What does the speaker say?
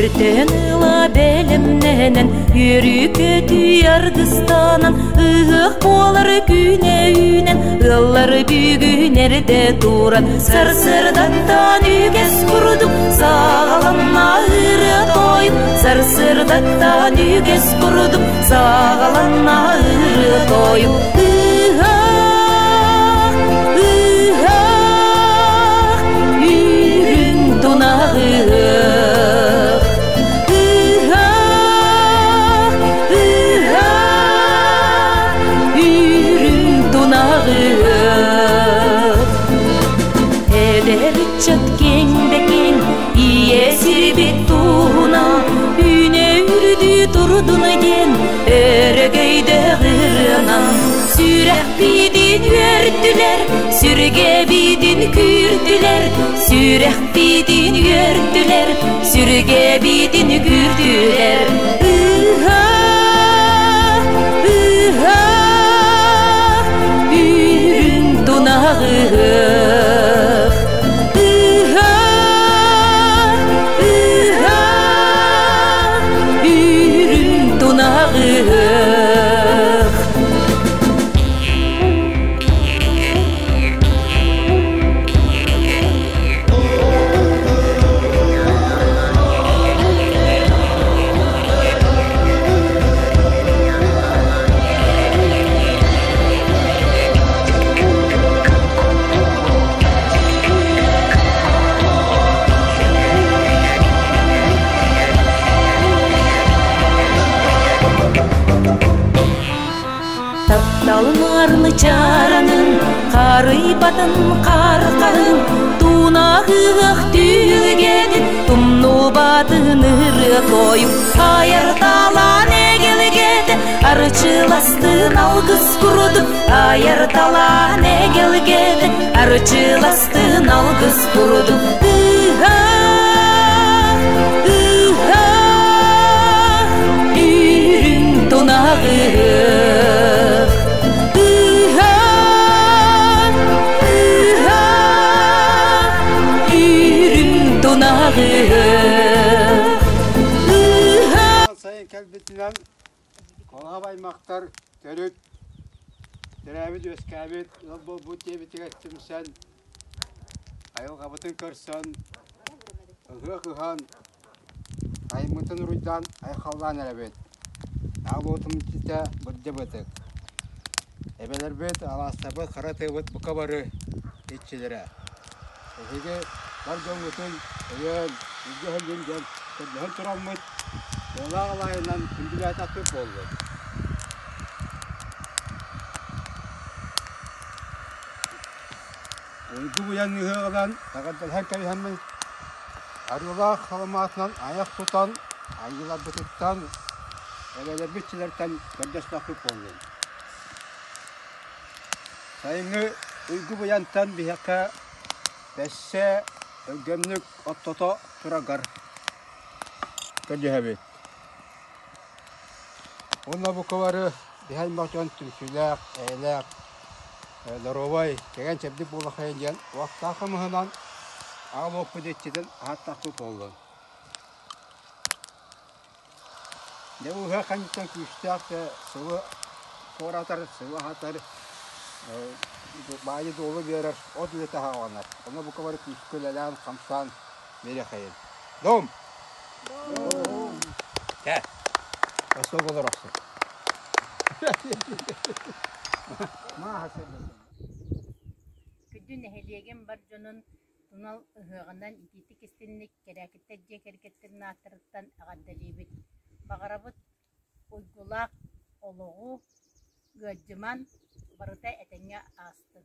Өртөн ыла бэлэмнэнэн, үөрүү-көтүү аргыстанан, ыһыах буолар күнэ үүнэн, ыаллар бүгүн эрдэ туран, сарсыардаттан үгэс курдук саҕаланна ырыа тойук, сарсыардаттан үгэс курдук саҕаланна ырыа тойук. Ыһыах, ыһыах, үрүҥ тунах ыһыах. Ыһыах, ыһыах, үрүҥ тунах ыһыах. Эдэр ыччат киэҥ да киэҥ ийэ сирбит туһунан үүнэ үрдүү турдун диэн өрөгөйдөөх ырыанан сүрэхпитин үөртүлэр, сүргэбитин күүртүлэр, сүрэхпитин үөртүлэр, сүргэбитин күүртүлэр. Ыһыах, ыһыах, үрүҥ тунах ыһыах. Ыһыах, ыһыах, үрүҥ тунах ыһыах. Таптал маарыны чааранын, харыйбатын хархаһын, туунаһыах түгэтин, тумнубатын ырыа тойук, айар талаан эгэлгэтин, арчыластын алгыс курдук, айар талаан эгэлгэтин, арчыластын алгыс курдук. Ыһыах, ыһыах, үрүҥ тунах ыһыах. Ыһыах, ыһыах, үрүҥ тунах ыһыах. Ыһыах. Сайын кэлбитинэн Колоһов аймахтар төрүт төрөөбүт-үөскээбит ыал буолбут диэбитигэр түмсэн, айылҕабытын көрсөн, ыһыах ыһан, айыммытын уруйдаан айхаллаан эрэбит. Аал уотум иччитэ бырдьа-бытык. Эбэлэрбит, алаастарбыт, хара тыабыт бука бары иччилэрэ. Эһиги бар дьоҥҥутун өйөөн, илдьэ диэн көрдөһөн тураммыт, буолаах алаайынан күндүлээтэхпит буоллун. Уйгу быйаҥ ыһыаҕынан эҕэрдэлэһэн кэбиһэммин, арыылаах саламаатынан айах тутан, айыыларбытыттан, эбэлэрбит иччилэртэн көрдөстөхпүт буоллун. Сайыҥҥы уйгу быйантан биһиэхэ бэссэ өлгөмнүк оттото тураргар көрдөһөбүт. Уонна бука бары биһи аймах дьон түмсүүлээх, эйэлээх, доруобай, кэгэн-чэбдик буолахайын диэн уохтаах хомуһунан аҕа уоппут иччитин аһаттахпыт буоллун. Дьэ ыһыах кэнниттэн күүстээх да сылы туоратар, сылы аһатар, баайы-дуолу биэрэр от үлэтэ саҕаланар. Онно бука бары күүскэ үлэлээн, хамсаан биэриэхэйин. Дом! Кэ! Остуолга олорохсун. Күндү нэһилиэгим бар дьонун тунал ыһыаҕынан итиитик-истинник Кэрээкиттэр дьиэ кэргэттэрин ааттарыттан эҕэрдэлиибит! Баҕарабыт уйгулаах олоҕу, ыалдьыман, барыта этэҥҥэ аастын!